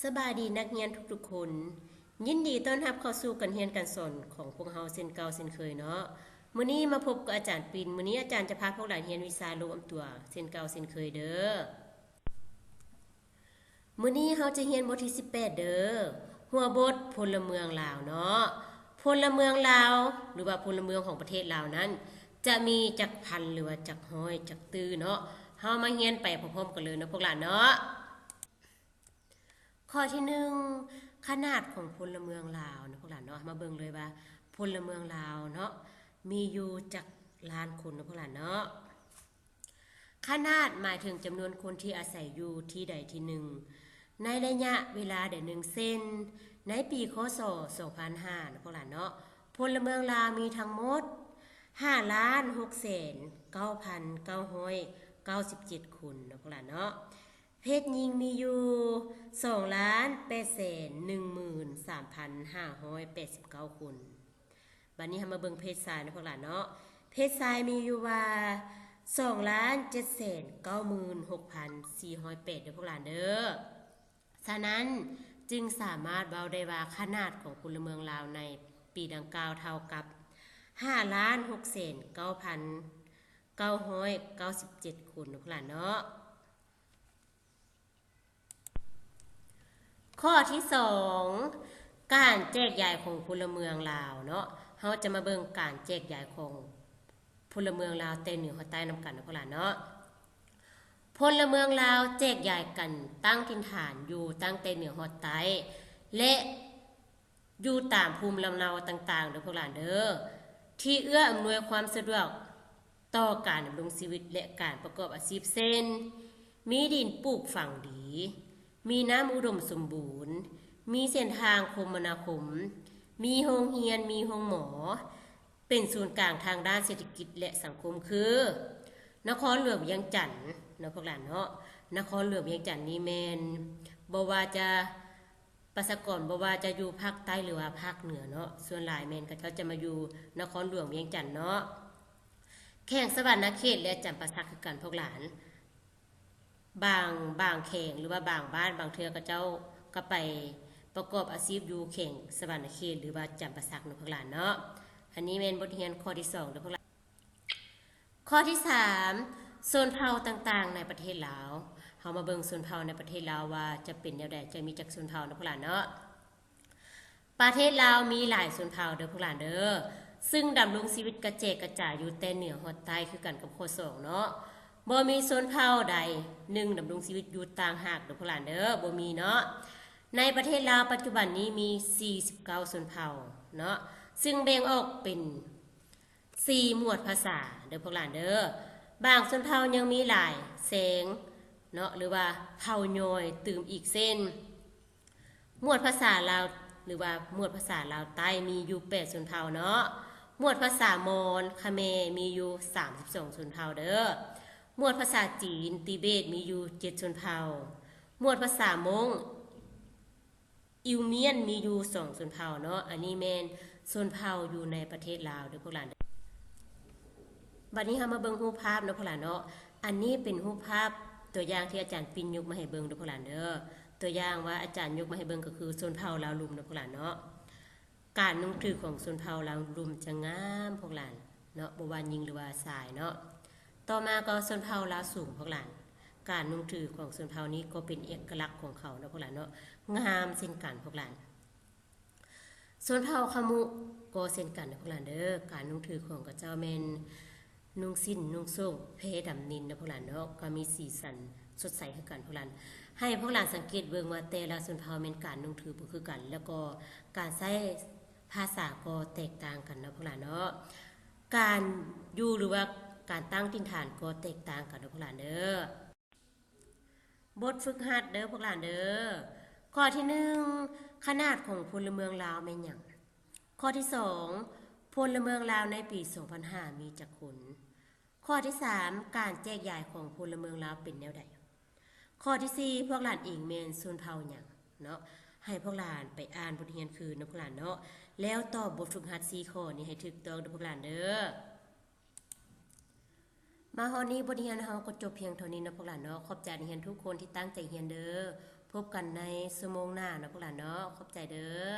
ສະບາຍດີນັກຮຽນທຸກໆຄົນ, ຍິນດີຕ້ອນຮັບເຂົ້າສູ່ການຮຽນການສອນຂອງພວກເຮົາເຊັ່ນເກົ່າເຊັ່ນເຄີຍເນາະ. ມື້ນີ້ມາພົບກັບອາຈານປິນ, ມື້ນີ້ອາຈານຈະພາພວກຫຼານຮຽນວິຊາລົງອຳຕົວເຊັ່ນເກົ່າເຊັ່ນເຄີຍເດີ້. ມື້ນີ້ເຮົາຈະຮຽນບົດທີສິບແປດເດີ້, ຫົວບົດ ພົນລະເມືອງລາວເນາະ. ພົນລະເມືອງລາວ ຫຼືວ່າພົນລະເມືອງຂອງປະເທດລາວນັ້ນ ຈະມີຈັກພັນ ຫຼືວ່າຈັກຮ້ອຍ ຈັກຕື້ເນາະ. ເຮົາມາຮຽນໄປພ້ອມໆກັນເລີຍເນາະພວກຫຼານເນາະ. ຂໍ້ທີໜຶ່ງ ຂະໜາດຂອງພົນລະເມືອງລາວເນາະພວກຫຼານເນາະ. ເຮົາມາເບິ່ງເລີຍວ່າພົນລະເມືອງລາວເນາະ ມີຢູ່ຈັກລ້ານຄົນເນາະພວກຫຼານເນາະ. ຂະໜາດໝາຍເຖິງຈຳນວນຄົນທີ່ອາໄສຢູ່ທີ່ໃດທີ່ໜຶ່ງ ໃນໄລຍະເວລາໃດໜຶ່ງ ເຊັ່ນ ໃນປີ ຄ.ສ. ສອງພັນຫ້າເນາະພວກຫຼານເນາະ, ພົນລະເມືອງລາວມີທັງໝົດ ຫ້າລ້ານຫົກແສນເກົ້າພັນເກົ້າຮ້ອຍເກົ້າສິບເຈັດຄົນເນາະພວກຫຼານເນາະ. ເພດຍິງມີຢູ່ ສອງລ້ານແປດແສນໜຶ່ງໝື່ນສາມພັນຫ້າຮ້ອຍແປດສິບເກົ້າຄົນ. ບັດນີ້ເຮົາມາເບິ່ງເພດຊາຍເນາະພວກຫຼານເນາະ. ເພດຊາຍມີຢູ່ວ່າ ສອງລ້ານເຈັດແສນເກົ້າໝື່ນຫົກພັນສີ່ຮ້ອຍແປດເດີ້ພວກຫຼານເດີ້. ສະນັ້ນຈຶ່ງສາມາດເວົ້າໄດ້ວ່າຂະໜາດຂອງພົນລະເມືອງລາວໃນປີດັ່ງກ່າວເທົ່າກັບ ຫ້າລ້ານຫົກແສນເກົ້າພັນເກົ້າຮ້ອຍເກົ້າສິບເຈັດຄົນເນາະພວກຫຼານເນາະ. ຂໍ້ທີສອງ ການແຈກຢາຍຂອງພົນລະເມືອງລາວເນາະ. ເຮົາຈະມາເບິ່ງການແຈກຢາຍຂອງພົນລະເມືອງລາວແຕ່ເໜືອຮອດໃຕ້ນຳກັນເນາະພວກຫຼານເນາະ. ພົນລະເມືອງລາວແຈກຢາຍກັນຕັ້ງຖິ່ນຖານຢູ່ຕັ້ງແຕ່ເໜືອຮອດໃຕ້ ແລະ ຢູ່ຕາມພູມລຳເນົາຕ່າງໆເດີ້ພວກຫຼານເດີ້ ທີ່ເອື້ອອຳນວຍຄວາມສະດວກຕໍ່ການດຳລົງຊີວິດ ແລະ ການປະກອບອາຊີບ ເຊັ່ນ ມີດິນປູກຝັງດີ, ມີນ້ຳອຸດົມສົມບູນ, ມີເສັ້ນທາງຄົມມະນາຄົມ, ມີໂຮງຮຽນ, ມີໂຮງໝໍ, ເປັນສູນກາງທາງດ້ານເສດຖະກິດ ແລະ ສັງຄົມ ຄື ນະຄອນຫຼວງວຽງຈັນເນາະພວກຫຼານເນາະ. ນະຄອນຫຼວງວຽງຈັນນີ້ແມ່ນ ບໍ່ວ່າຈະ ປະຊາກອນ ບໍ່ວ່າຈະຢູ່ພາກໃຕ້ ຫຼືວ່າພາກເໜືອເນາະ ສ່ວນຫຼາຍແມ່ນເຂົາເຈົ້າຈະມາຢູ່ນະຄອນຫຼວງວຽງຈັນເນາະ. ແຂວງສະຫວັນນະເຂດ ແລະ ຈຳປາສັກຄືກັນພວກຫຼານ. ບາງ ບາງແຂວງ ຫຼືວ່າບາງບ້ານ ບາງເທື່ອເຂົາເຈົ້າກໍໄປປະກອບອາຊີບຢູ່ແຂວງສະຫວັນນະເຂດ ຫຼືວ່າຈຳປາສັກເນາະພວກຫຼານເນາະ. ອັນນີ້ແມ່ນບົດຮຽນຂໍ້ທີສອງເດີ້ພວກຫຼານ. ຂໍ້ທີສາມ ຊົນເຜົ່າຕ່າງໆໃນປະເທດລາວ. ເຮົາມາເບິ່ງຊົນເຜົ່າໃນປະເທດລາວວ່າຈະເປັນແນວໃດ, ຈະມີຈັກຊົນເຜົ່າເນາະພວກຫຼານເນາະ. ປະເທດລາວມີຫຼາຍຊົນເຜົ່າເດີ້ພວກຫຼານເດີ້, ຊຶ່ງດຳລົງຊີວິດກະແຈກກະຈາຍຢູ່ແຕ່ເໜືອຮອດໃຕ້ຄືກັນກັບຂໍ້ສອງເນາະ. ບໍ່ມີຊົນເຜົ່າໃດໜຶ່ງດຳລົງຊີວິດຢູ່ຕ່າງຫາກເດີ້ພວກຫຼານເດີ້, ບໍ່ມີເນາະ. ໃນປະເທດລາວປັດຈຸບັນນີ້ມີສີ່ສິບເກົ້າຊົນເຜົ່າເນາະ, ຊຶ່ງແບ່ງອອກເປັນ ສີ່ໝວດພາສາເດີ້ພວກຫຼານເດີ້. ບາງຊົນເຜົ່າຍັງມີຫຼາຍແຊງເນາະ ຫຼືວ່າເຜົ່າຍ່ອຍຕື່ມອີກ ເຊັ່ນ ໝວດພາສາລາວ ຫຼືວ່າໝວດພາສາລາວໃຕ້ມີຢູ່ແປດຊົນເຜົ່າເນາະ, ໝວດພາສາມອນ ຂະແມ ມີຢູ່ສາມສິບສອງຊົນເຜົ່າເດີ້, ໝວດພາສາຈີນ ຕິເບດ ມີຢູ່ເຈັດຊົນເຜົ່າ, ໝວດພາສາມົ້ງ ອິວມຽນ ມີຢູ່ສອງຊົນເຜົ່າເນາະ. ອັນນີ້ແມ່ນຊົນເຜົ່າຢູ່ໃນປະເທດລາວເດີ້ພວກຫຼານ. ບັດນີ້ເຮົາມາເບິ່ງຮູບພາບເນາະພວກຫຼານເນາະ. ອັນນີ້ເປັນຮູບພາບຕົວຢ່າງທີ່ອາຈານປິ່ນຍົກມາໃຫ້ເບິ່ງເດີ້ພວກຫຼານເດີ້. ຕົວຢ່າງວ່າອາຈານຍົກມາໃຫ້ເບິ່ງກໍຄືຊົນເຜົ່າລາວລຸ່ມເນາະພວກຫຼານເນາະ. ການນຸ່ງຖືຂອງຊົນເຜົ່າລາວລຸ່ມຈະງາມພວກຫຼານເນາະ, ບໍ່ວ່າຍິງ ຫຼືວ່າຊາຍເນາະ. ຕໍ່ມາກໍຊົນເຜົ່າລາວສູງພວກຫຼານ. ການນຸ່ງຖືຂອງຊົນເຜົ່ານີ້ກໍເປັນເອກະລັກຂອງເຂົາເນາະພວກຫຼານເນາະ, ງາມເຊັ່ນກັນພວກຫຼານ. ຊົນເຜົ່າຂະມຸກໍເຊັ່ນກັນເດີ້ພວກຫຼານເດີ້. ການນຸ່ງຖືຂອງເຂົາເຈົ້າແມ່ນນຸ່ງສິ້ນນຸ່ງໂສ້ງແພດຳນິນເນາະພວກຫຼານເນາະ, ກໍມີສີສັນສົດໃສຄືກັນພວກຫຼານ. ໃຫ້ພວກຫຼານສັງເກດເບິ່ງວ່າແຕ່ລະຊົນເຜົ່າແມ່ນການນຸ່ງຖືບໍ່ຄືກັນ, ແລ້ວກໍການໃຊ້ພາສາກໍແຕກຕ່າງກັນເນາະພວກຫຼານເນາະ. ການຢູ່ ຫຼືວ່າການຕັ້ງຖິ່ນຖານກໍແຕກຕ່າງກັນເນາະພວກຫຼານເດີ້. ບົດຝຶກຫັດເດີ້ພວກຫຼານເດີ້. ຂໍ້ທີໜຶ່ງ ຂະໜາດຂອງພົນລະເມືອງລາວແມ່ນຫຍັງ? ຂໍ້ທີສອງ ພົນລະເມືອງລາວໃນປີສອງພັນຫ້າມີຈັກຄົນ? ຂໍ້ທີສາມ ການແຈກຢາຍຂອງພົນລະເມືອງລາວເປັນແນວໃດ? ຂໍ້ທີສີ່ ພວກຫຼານເອງແມ່ນຊົນເຜົ່າຫຍັງເນາະ? ໃຫ້ພວກຫຼານໄປອ່ານບົດຮຽນຄືນເນາະພວກຫຼານເນາະ, ແລ້ວຕອບບົດຝຶກຫັດສີ່ຂໍ້ນີ້ໃຫ້ຖືກຕ້ອງເດີ້ພວກຫຼານເດີ້. ມາຮອດນີ້ບົດຮຽນເຮົາກໍຈົບພຽງເທົ່ານີ້ເນາະພວກຫຼານເນາະ. ຂອບໃຈນັກຮຽນທຸກຄົນທີ່ຕັ້ງໃຈຮຽນເດີ້. ໂພ ພົບກັນໃນຊົ່ວໂມງໜ້າເນາະພວກຫຼານເນາະ. ຂອບໃຈເດີ້.